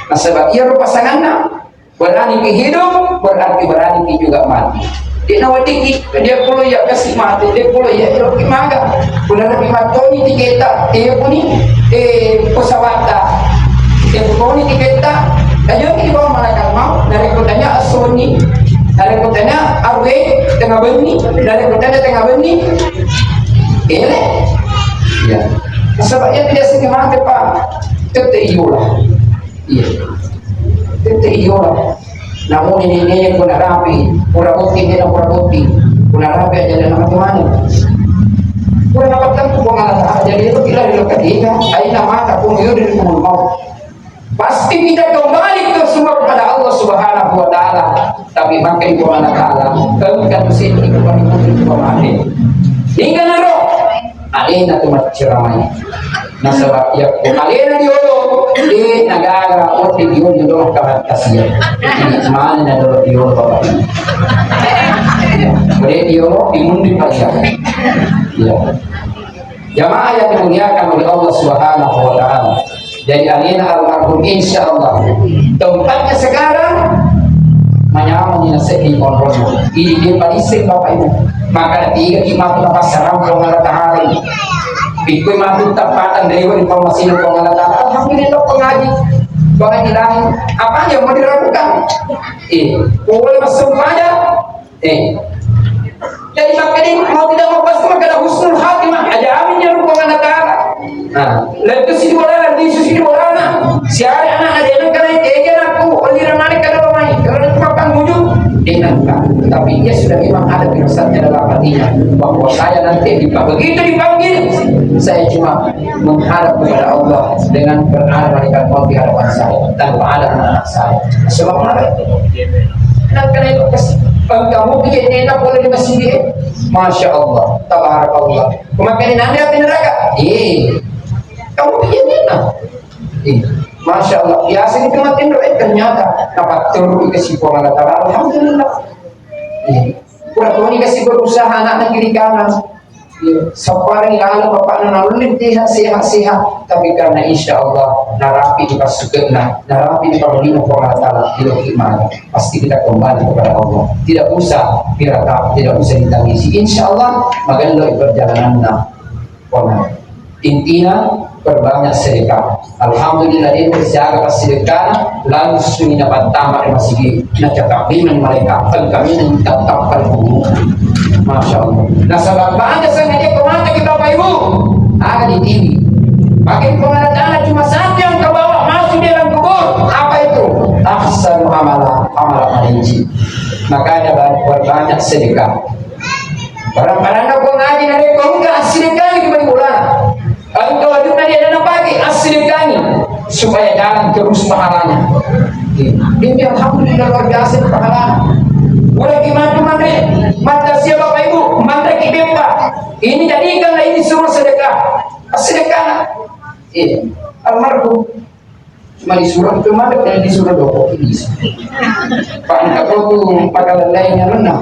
Nasaba iya rupa sanganna, berani ki hidup, berarti berani ki juga mati. De'na wedding ki, dia polo ya kasi mati, dia polo ya ero ki maga. Punarapi mattoni tiketa, eh, puni, eh, pesawata. Eh, puni tiketa, ayo ki bawa malaikat maut, dari kotanya asoni, dari kotanya arwe, tengah benni, dari kotanya tengah benni. Ele. Ya. Sebab yang tidak sini mati, Pak. Tette iyola. Iya. Tette iyola. Namun ini, ini punarapi, pura botting, dia pura botting. Punarapi aja dan nama mana. Pura dapat tentu Puang Allah Ta'ala. Jadi itu kita di lokal kita, aina mata pun yudrikul maut. Pasti kita kembali ke semua kepada Allah Subhanahu wa Ta'ala. Tapi makai Puang Allah Ta'ala, engka tu sini kembali ke rumah. Hingga naro. Alena tu macceramai. Nasaba yakko alena diolo, de nagaga otte diolo, diolo kabattasia. Mana na dolo diolo, Bapak. Ode diolo dimundi paja. Ya. Jamaah yang dimuliakan oleh Allah Subhanahu wa Ta'ala. Jadi alena almarhum, insya Allah, tempatnya sekarang manyameng ni naseng di Pondok. Ini dia paniseng, Bapak Ibu. Maka tiga imam na pasarang Puang Allah Ta'ala. Pikkui matu tappatang dari wali pammasina Puang Allah Ta'ala. Alhamdulillah, pengaji. Pengaji lain. Apa yang mau dilakukan? Eh, boleh masuk pada Eh. Jadi makkeda mau tidak mau pasti makkeda husnul khatimah. Aja amin ya Rabbal Ta'ala. Nah, lettu si bolana, lisu si bolana. Siare anak ada yang kena tega aku, oli ramane kada mai. Kalau nanti papan wujud, eh, nanti. Tapi dia sudah memang ada firasatnya dalam hatinya bahwa saya nanti dipa-, begitu dipanggil, saya cuma menghadap kepada Allah dengan berada malaikat maut di hadapan saya, tanpa ada anak-anak saya. Sebab apa? Dan karena itu, pas engkau bikin enak boleh di masjid, Masya Allah, tabarakallah. Kemakan nanti api neraka? Iya. Kamu bikin enak. Iya. Masya Allah. Biasa itu mati, eh, ternyata dapat turun ke si Puang Allah Ta'ala. Alhamdulillah. Iya. Pura toni kasi berusaha anak negeri kanan. Iya. Separing lalu bapakna nalulin sehat, sehat, sehat. Tapi karena insya Allah narapi di pasukanna, narapi di pangulina Puang Allah Ta'ala, di mana pasti kita kembali kepada Allah. Tidak usah pirata, tidak usah ditangisi. Insya Allah magello perjalananna. Pona. Intina perbanyak sedekah. Alhamdulillah, dia bersiaga pas sedekah, langsung dapat tambah di masjid. Nah, cakap memang mereka, engkau ini tetap perguru. Masya Allah. Nah, sebab banyak sengaja kemana kita Bapak Ibu? Ada di T V. Pakai pengadaan cuma satu yang kebawa masuk dalam kubur. Apa itu? Ahsanu amala, amala marinci. Makanya banyak, perbanyak sedekah. Barang-barang ko ngaji narekko engka assidekangi di bolana. Engka wajibna dia dana pake assidekangi supaya jalan terus pahalanya. Ini alhamdulillah luar biasa pahalanya. Mulai gimana manre, mata siapa Bapak Ibu, manre ki beppa. Ini jadikanlah ini semua sedekah. Assidekangi. Iya. Almarhum Cuma disuruh itu mah, eh, disuruh doko, bisa. Pak, engka ko tu pakalellai nyarunna.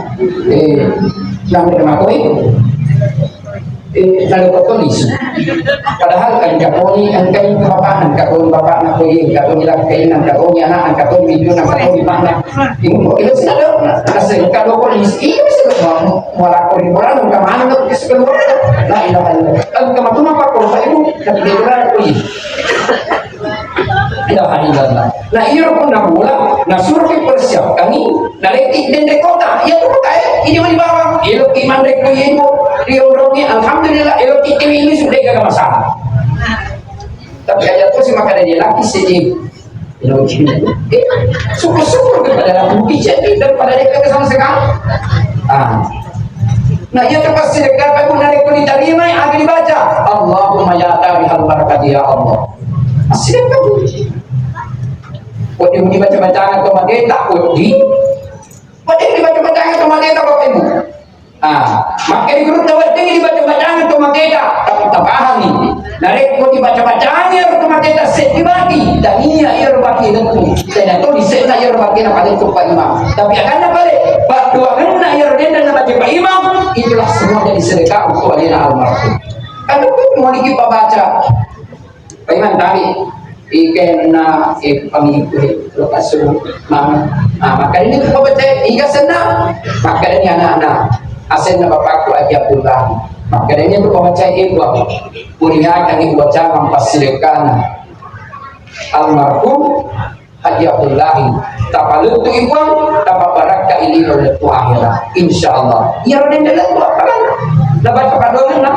Eh, nang ada makoi. Eh, nang ada koko lisu. Padahal kan engka koni, engka ini bapak, engka koni bapak, engka koni, engka koni laki, engka koni anak, engka koni itu, engka koni mana. Ini kok kita sih ada, nah, kasih engka doko lisu. Iya, bisa mau, mau lapor di orang, engka mana, engka sebenarnya. La ilaha illallah. Engka matu apa kalau saya ini, tapi dia kira, oh iya. Ilaha illallah. Nah, iya rukun nabola, nah suruh persiapkan ini. Nah, leti dende kota, iya tuh kota, eh, ini mau dibawa. Elo ki manre ko ibu, di orang ini, alhamdulillah, elo ki ini sudah gak masalah. Tapi aja tuh si makanan dia lagi sedih. Elo ki, eh, syukur-syukur kepada aku, bisa daripada dia kagak sama sekali. Ah. Nah, iya tuh pasti dekat aku narik ko diterima, yang akan dibaca. Allahumma ya tabi al-barakat ya Allah. Assidekangi. Wedding dibaca-bacaan to mateta, wedding. Wedding dibaca-bacaan to mateta, Bapak Ibu. Ah, maka di guru wedding dibaca-bacaan to mateta, tapi tapahami. Narekko dibaca-bacaan iyaro to mateta seddi baki, dan iya iyaro baki lettu. Tena to disenna iyaro baki na paling tupa imam. Tapi akanna pale, paddoangenna iyaro denda nabaca Pak Imam, itulah semua jadi sedekah untuk alena almarhum. Kan itu mau dikipa baca. Paimeng tadi, ikenna, eh, pamikku, eh, lokasi, mama. Ah, makanya ini tuh pemecah, iga senna. Makanya ini anak-anak, asenna bapakku Haji Abdullah. Makanya ini tuh pemecah, eh, buat. Punya kan ibu jangan pas sedekahna. Almarhum Haji Abdullahi, tapalettu ibuang, tapabarakka ilino lettu akhirat. Insya Allah. Iya, roden lettu akhirat. Dapat padongan lah.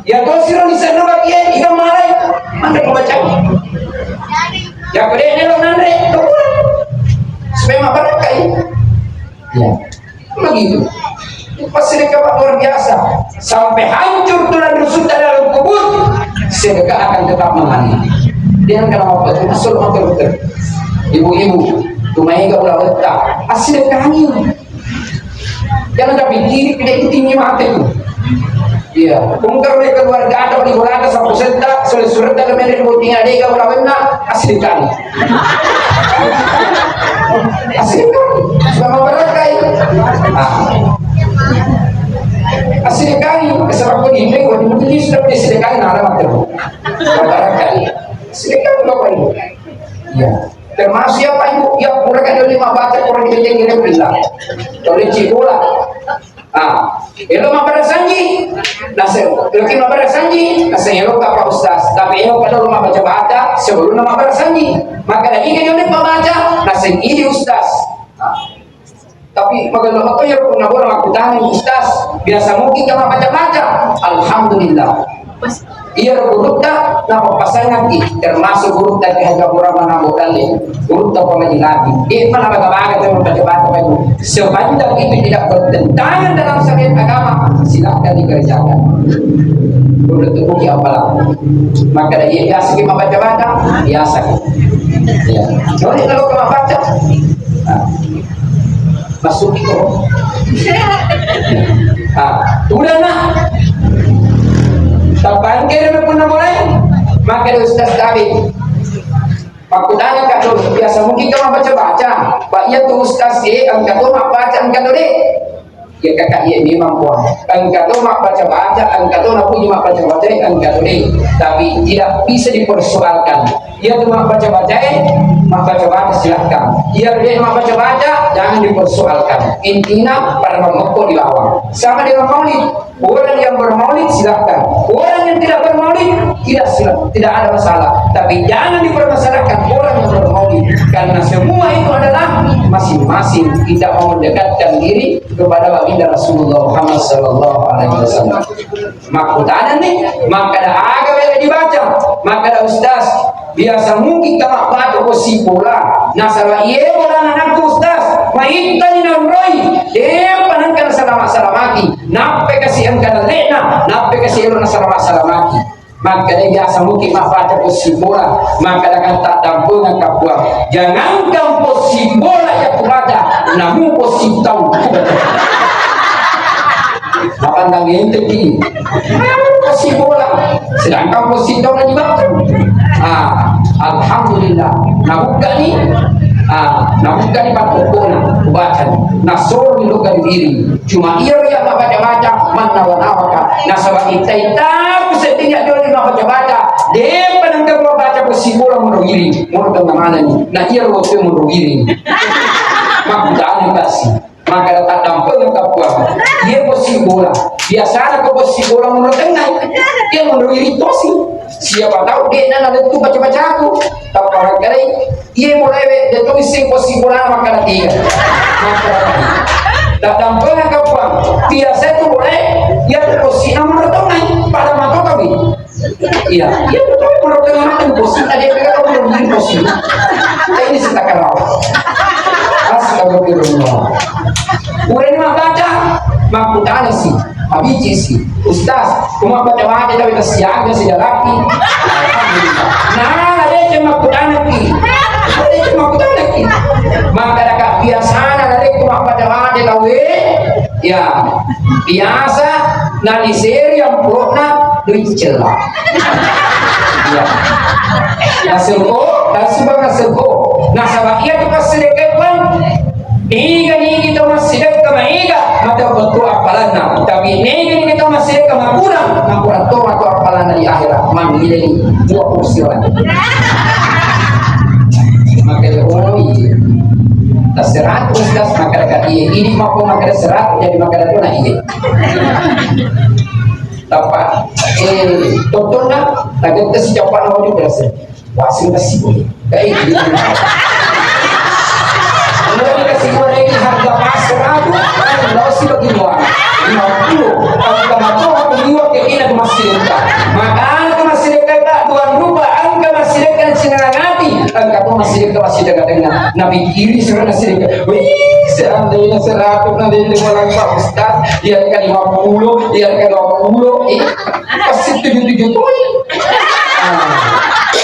Ya, kau siro di sana bagi ya, ikan malai. Mana kau baca? Ya, kau dia lo nanre, kau pulang. Supaya mabarakka ini. Ya. Begitu. Itu pasti mereka luar biasa. Sampai hancur tulang rusuknya dalam kubur, sedekah akan tetap mengalir. Dia akan apa? Masuk motor. Ibu-ibu, cuma enggak ulah letak. Assidekangi. Jangan tapi kiri, tidak ikuti mata itu. Iya, bongkar oleh keluarga ada di bola ada satu setak, sulit-sulit ada main di buktinya ada yang ulah benar, assidekangi. Assidekangi. Sudah mau berangkai. Ah. Assidekangi, sebab pun ini, waktu ini sudah diassidekangi, nah, ada waktu. Berangkai. Assidekangi, Bapak Ibu. Ya. Termasuk ya, Pak Ibu, ya, kurang ada lima baca, kurang kita yang ngirim bila. Kalau di Cikulang, ah, elo mabbarasanji, naseng, elo ki mabbarasanji, naseng elo ka Pak Ustaz, tapi elo ka dolo mabbaca-baca sebelum mabbarasanji. Maka dari ini oleh pembaca, naseng ini Ustaz. Ah. Tapi magello to ya, punna bola makkutani Ustaz, biasa mungkin ka mabbaca-baca. Alhamdulillah. Iyaro gurutta napappasangngaki, termasuk gurutta Ki Haji Abdurrahman Ambo Dalle, gurutta Pamaji Lati. De'pa nabaga-baga tu mappaja-baja itu. Sepanjang itu tidak bertentangan dalam syariat agama, silakan dikerjakan. Gurutta Ki Abdallah. Maka dari biasa kita baca-baca, biasa. Ya. Jadi kalau kita baca, nah. Masuk itu. Ah, udah nah. Tapangkere punna mulai. Maka ada ustaz tadi. Makkutana ka tu, biasa mungkin kamu baca-baca. Pak iya tu ustaz, eh, engka tu mak baca, engka tu deh. Ya kakak iya memang kuah. Engka tu mak baca-baca, engka tu napuji mak baca-baca, engka tu deh. Tapi tidak bisa dipersoalkan. Iya tu mabbaca-bacae, mabbaca-baca silahkan. Iya tu de' mabbaca-baca, jangan dipersoalkan. Intinya pada mammokko di bawah. Sama dengan maulid. Orang yang bermaulid silahkan. Orang yang tidak bermaulid tidak silahkan, tidak ada masalah. Tapi jangan dipermasalahkan orang yang bermaulid, karena semua itu adalah masing-masing kita mau mendekatkan diri kepada baginda Rasulullah Muhammad sallallahu alaihi wasallam. Makkutanani, makkada aga bela dibaca? Makkada ustaz, biasa mungkin ka mabbaca bosi bola. Nasaba iye bola anakku ustaz, maittani nauroi, de'pa nengka nasalama-salamaki. Nappe kasi engka nalle'na, nappe kasi ero nasalama-salamaki. Makkada biasa mungkin mabbaca bosi bola, makkada kata dampengan kapuang. Jangankan bosi bola ya kubaca, namu bosi tau. Mapandang enteki. Bosi bola. Sedangkan bosi tau na dibaca. Ah, alhamdulillah. Nabukkani. Ah, nabukkani pakkokona. Kubacani. Nasoro ni loka diri. Cuma iya ya mabbaca-baca, mannawa-nawaka. Nasaba itta-itta ku sedding ya doni mabbaca-baca. De'pa nengka mabbaca bosi bola mono iri. Mono tengah mana ni. Nah iya lo tu mono iri. Makkutana kasi. Maka datang dampeng kapuang. Iya bosi bola. Biasana ko bosi bola mundur tengah. Iya mundur iri tosi. Siapa tahu dia nana lettu baca-bacaku. Tappa makkadai, iya bola we, dia tuh isi bosi bola makkada tiga. Makkada tiga. Datang dampeng kapuang. Biasa itu boleh. Iya bosi na mundur tengah. Pada mata kami. Iya, iya betul, menurut dengan aku bosi, ada yang bilang kamu belum jadi bosi. Nah, ini cerita karawa. Astagfirullah. Udah ini mah baca, makkutana si, habis si, ustaz, cuma baca baca tapi kasihan ke si jalaki. Nah, ada yang makkutana ki, ada yang makkutana ki. Maka ada kak biasa, ada yang cuma baca baca tahu eh. Ya, biasa naliseri amplopna duit cella. Ya. Nasengko, nasubang nasengko. Nasaba iya tu passidekka bang. Mega nigi tau massidekka maega mata betul appalanna. Tapi mega nigi tau massidekka makurang, makurang to mata appalanna di akhirat. Mangileni dua kursi lagi. Maka oh iya. Tas seratus tas maka dekat iya. Ini mau maka seratus jadi maka dekat iya. Tappa, eh, tontonna, nagetta si cappana waju biasa. Wasing kasi boy. Kayak gitu. Kalau dikasih goreng harga pas seratus, kalau si bagi dua, lima puluh. Kalau kamu tuh, aku liwat ke ina ke masih dekat. Makanya ke masih dekat, tak, dua rupa, angka masih dekat, senang hati, angka tuh masih dekat, masih dekat dengan. Nabi kiri suruh masih dekat. Wih, seandainya seratus, nanti lima orang Pak Ustaz. Iya, kan lima puluh, iya, kan dua puluh, eh, pasti tujuh tujuh poin. Ah,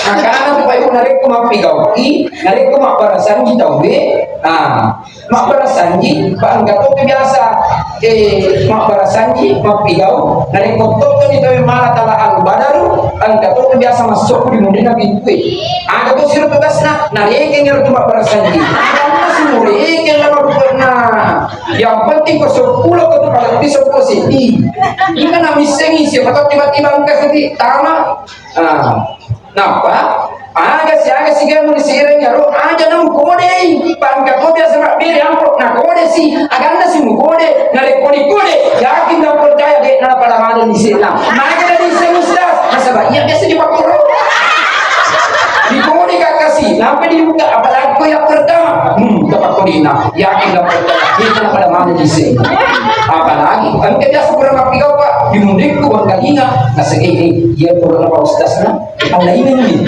makanya tu payu narekko mappigau'i, narekko mabbarasanji tauwe, ah, mabbarasanji, bangga to biasa, eh, mabbarasanji, mappigau, narekko to ni tauwe mala tala al badaru, bangga to biasa masuk di munri nabi tue. Ada tu siru tugasna, narekeng ero tu mabbarasanji. Karena sumureke lama rupana. Yang penting ko seppulo ko tu pada bisa ko seddi. Ina na missengi siapa tahu tiba-tiba engka seddi tama. Ah, napa? Aga si aga si gamu di sireng ero aja na mukodei. Pangka ko biasa mabbere ampo na kode si. Aganna si mukode na lekko di kode. Yakin dan percaya de na pada mana di sini. Maka dari saya ustaz. Nasaba iya biasa di pakoro. Di kode kakasi. Nampe dibuka apalagi ko yang pertama. Hmm, dapat kodina. Yakin dapat kodina. Itu pada mana di sini. Apalagi, kan kita biasa kurang mappigau, Pak. Di Mundekku bangkalinga, nasegei, iya pura na Pak Ustaz na, allainenni.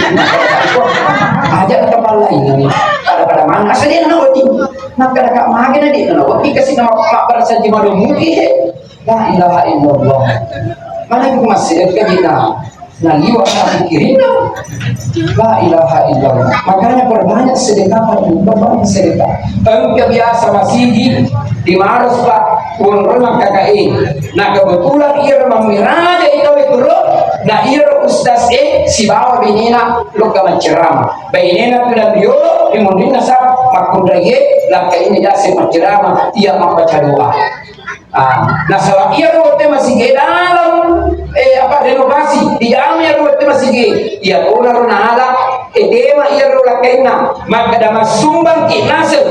Aja na tapallainenni. Pada-pada mana, asal dia na wedding. Maka na mage na di na wedding kasi na mabbarasaji mado muki he. La ilaha illallah. Mana ku masih kita. Nah, liwa na pikirin. La ilaha illallah. Makanya perbanyak sedekah, perbanyak sedekah. Engka biasa masigi di Maros, Pak, uang rumah K K I. Nah, kebetulan iyaro mammiraja ikawe turo, nah, iyaro ustaz e sibawa benena lokka maccerama. Benena tudang riolo, ri munrinna sa makkunraie, lakka ini dase maccerama, iya mabbaca doa. Ah, nasaba iyaro wettu masigi dalam, eh, apa, renovasi, dijama iyaro wettu masigi, iya tonaro naala, eh, tema iyaro lakkainna, makkeda massumbangki naseng.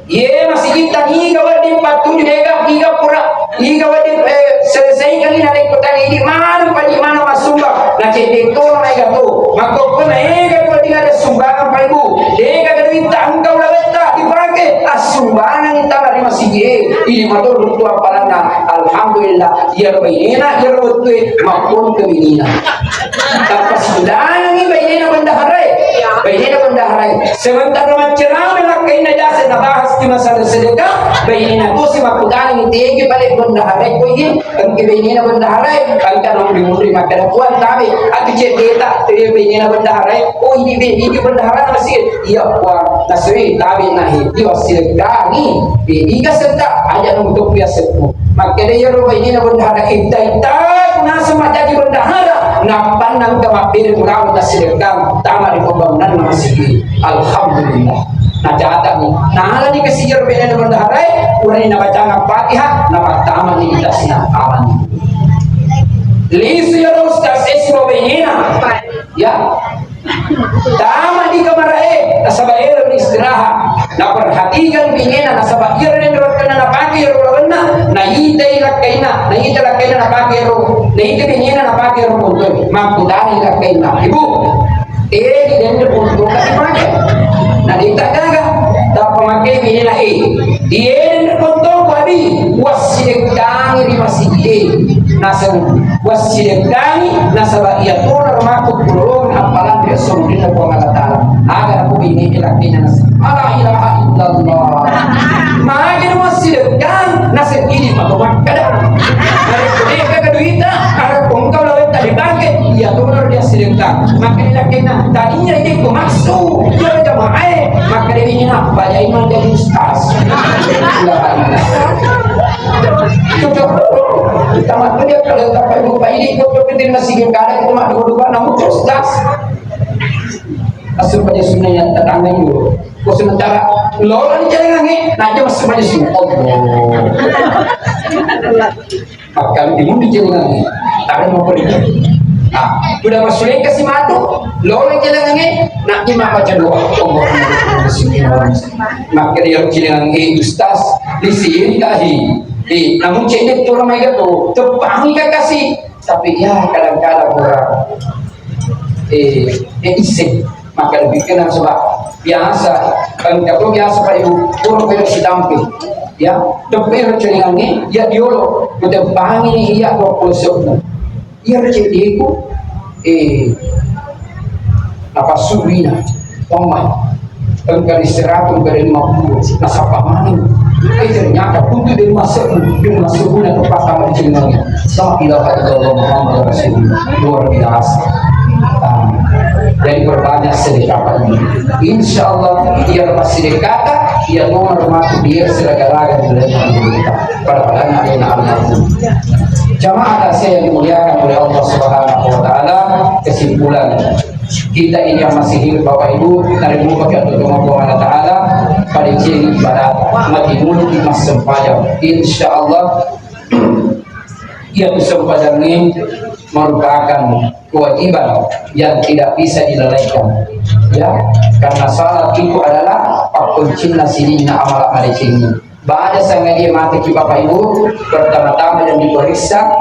Iye masigitta niga wedding pattuju, niga, niga pura, niga wedding, eh, selesaikan ini, narekko tadi ini maneng, padi maneng massumbang. Na cedde tona maega to. Makkokko maega to wedding ada sumbangan, Pak Ibu. Dega gaduitta engka ulawetta dipake, assumbangan tama ri masigi. Ini mato ruttu appalanna. Alhamdulillah, iyaro bainena, iyaro wettue, mappon ke minina. Tappa sidangengngi bainena bendaharae. Bainena bendaharae. Sementara maccerama lakkainna jasa nabahas di masalah sedekah, bainena tosi makkutanangi tegi pale bendaharae ko iye, engke bainena bendaharae, engka nonri-nonri makkeda, "Puang, tabe, atu ceddeta, teri bainena bendaharae, oh, ini be, ini bendahara masih." Iya, Puang, nasui tabe nahi, iya silekangi, be, iga setta, aja nontok biasa. Makkeda iyaro bainena bendahara, "Itta-itta kunaseng majjaji bendahara, nappanna engka mabbere mulawa tassidekkang tama ri pembangunanna masigi." Alhamdulillah. Nacatatni. Nalani kasi iyaro bainena bendaharae, purani nabacang Fatihah, napattamani itasna, amani. Lisu iyaro ustaz e sibawa bainena. Ya. Tama di kamarae, nasaba ero istirahat. Naperhatikan binena, nasaba iyaro denre wettunna napake ero lawenna, naitai lakkainna, naita lakkainna napake ero, naita binena napake ero kontoi. Makkutani lakkainna, "Ibu, eh, di denre kontoi ka dipake?" Naita gaga, tappa makkeda binena, "Eh, di denre kontoi ku abi, wassidekkangi ri masigi." Naseng wassidekkangi, nasaba iyatona makkukkuro appalang ri esso murinna Puang Allah Taala. Aga nakubingi lakkainna naseng, "La ilaha illallah." Magi wassidekkang, naseng idi mako makkeda. Narekko deka kaduita, narekko engka ulawetta dipake, iyatona ri assidekkang. Makkeda lakkainna, "Tania idi ko maksu, iya jamaah e." Makkeda binena, "Bajai manjadi ustaz." La ilaha illallah. Cocok. Tamat dia kalau tak perlu Pak ini, kok kepintir masih gengkada, kita mak dua-dua, namun terus das. Asup aja sunnah yang tetangga itu. Kok sementara lolo di jalan lagi, nanya masuk aja sunnah. Allah. Makkang timun di jalan lagi. Tapi mau pergi. Ah, sudah masuk ke si matu, lolo di jalan lagi, nak dia mak baca doa. Allah. Makkeda iyaro cilengangngé, "Ustaz, di sini kahi." Eh, namun cedde' tu ramai gato, teppangi kakasi. Tapi ya kadang-kadang orang, eh, eh, isseng. Maka lebih kenal sebab biasa, kan kau biasa Pak Ibu, orang pada sitampe. Ya, tepe cilengangngé, ya diolo, teppangi ni iya dua puluh sebu. Iyaro ceddeku, eh, napassuwina, tomma, engka ri seratus, engka ri lima puluh, nasappa maneng. Eh, ternyata untuk dari masuk, dari masuk guna tempat sama di Cilingangi. La ilaha illallah Muhammad Rasulullah. Luar biasa. Ah, jadi perbanyak sedekah ini. Insya Allah, iya masih dekat, iya nomor mati dia seragalaga di dalam kita. Pada-pada anak almarhum. Jamaah kasih yang dimuliakan oleh Allah Subhanahu wa Ta'ala, kesimpulan, kita ini yang masih hidup, Bapak Ibu, narimu pakai untuk Allah Ta'ala, pada izin ibadah, mati mulut di mas sempajang. Insya Allah, iya sempajang ini merupakan kewajiban yang tidak bisa dilalaikan. Ya, karena salat itu adalah pakuncinna sininna amal madeceng. Baja sangadie mateki Bapak Ibu, pertama-tama yang diperiksa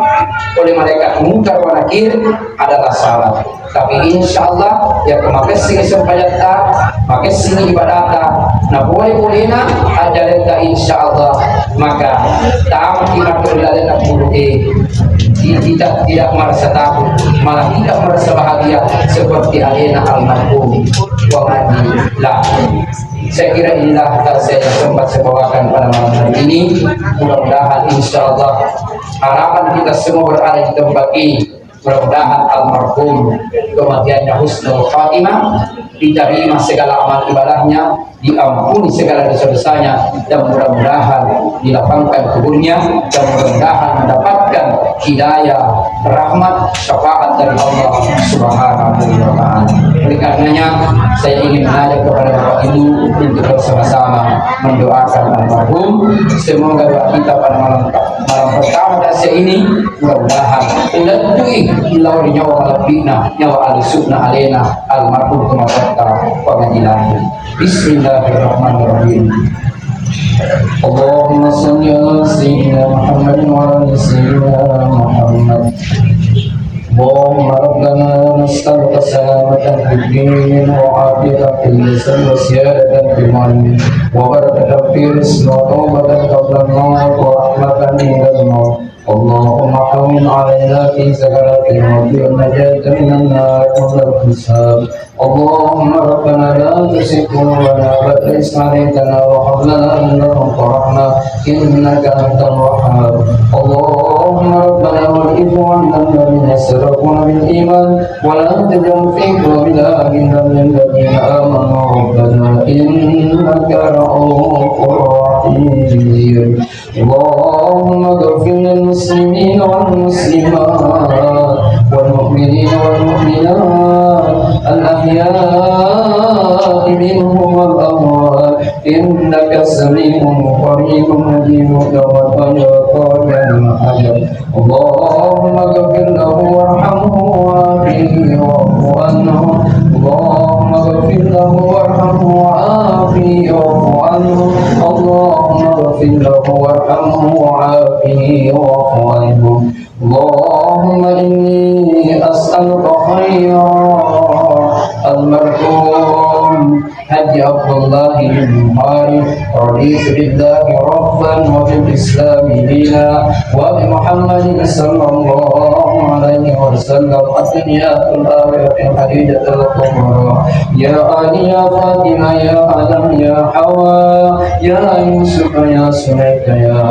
oleh malaikat Munkar wa Nakir adalah salat. Tapi insya Allah, ya, makessing sempajatta, makessing ibadatta, Napole-polena ajaletta, insya Allah, maka tamaki matu ri lalenna kuburu e. Kita tidak merasa takut, malah kita merasa bahagia seperti alena almarhum Puang Haji Lah. Saya kira inilah yang saya sempat saya bawakan pada malam hari ini. Mudah-mudahan, insya Allah, harapan kita semua berada di tempat ini. Mudah-mudahan almarhum kematiannya husnul khatimah, diterima segala amal ibadahnya, diampuni segala dosa-dosanya, dan mudah-mudahan dilapangkan kuburnya, dan mudah-mudahan mendapatkan hidayah, rahmat, syafaat dari Allah Subhanahu wa Ta'ala. Oleh karenanya, saya ingin mengajak kepada Bapak Ibu untuk bersama-sama mendoakan almarhum. Semoga doa kita pada malam, malam pertama tasya ini, mudah-mudahan ulettui lao ri nyawa malebbi'na, nyawa alusukna alena almarhum tomatoatta Puang Haji Lah. Bismillahirrahmanirrahim. اللهم صل على سيدنا محمد وعلى آل سيدنا محمد. اللهم ربنا نسألك سلامة في الدين وعافية في الجسد وزيادة في العلم وبركة في الرزق وتوبة قبل الموت ورحمة عند الموت. اللهم هون علينا في سكرات الموت والنجاة من النار قبل الحساب. اللهم ربنا لا تزغ قلوبنا بعد إذ هديتنا وهب لنا من لدنك رحمة إنك أنت الوهاب. اللهم ربنا ولإخواننا الذين سبقونا بالإيمان ولا تجعل في قلوبنا غلا للذين آمنوا ربنا إنك رؤوف رحيم. اللهم اغفر للمسلمين والمسلمات والمؤمنين والمؤمنات الأحياء منهم والأموات إنك سميع قريب مجيب الدعوات يا قاضي الحاجات. اللهم اغفر له وارحمه وعافه واعف عنه. اللهم اغفر له وارحمه وعافه واعف عنه. اللهم اغفر له وارحمه وعافه واعف عنه. اللهم إني أسألك خير المرحوم حاج عبد الله بن حارث، رضيت بالله ربا وبالإسلام دينا وبمحمد صلى الله عليه وسلم الدنيا والآخرة الحديثة الكبرى. يا علي يا فاطمة يا آدم يا حواء يا يوسف يا سليك يا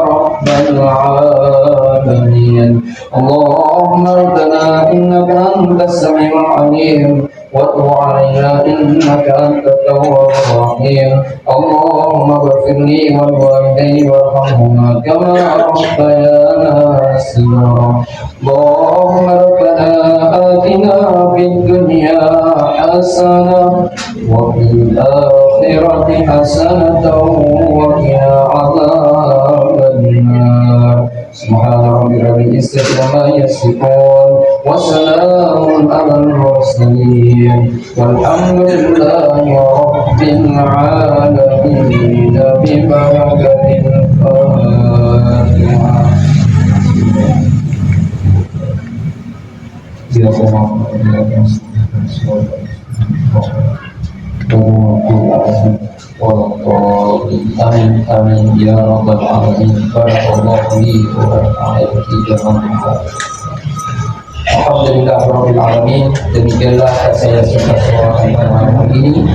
رب العالمين. اللهم ربنا إنك أنت السميع العليم وتب علينا إنك أنت التواب الرحيم. اللهم اغفر لي ولوالدي وارحمهما كما ربيانا صغارا. اللهم ربنا آتنا في الدنيا حسنة وفي الآخرة حسنة وقنا عذاب النار. سبحان ربك رب العزة عما يصفون وسلام على المرسلين والحمد لله رب العالمين ببركة الفاتحة. Amin, amin, ya rabbal alamin. Barakallahu li wa lakum. Alhamdulillah rabbil alamin. Demikianlah saya singkat suarakan pada malam hari ini.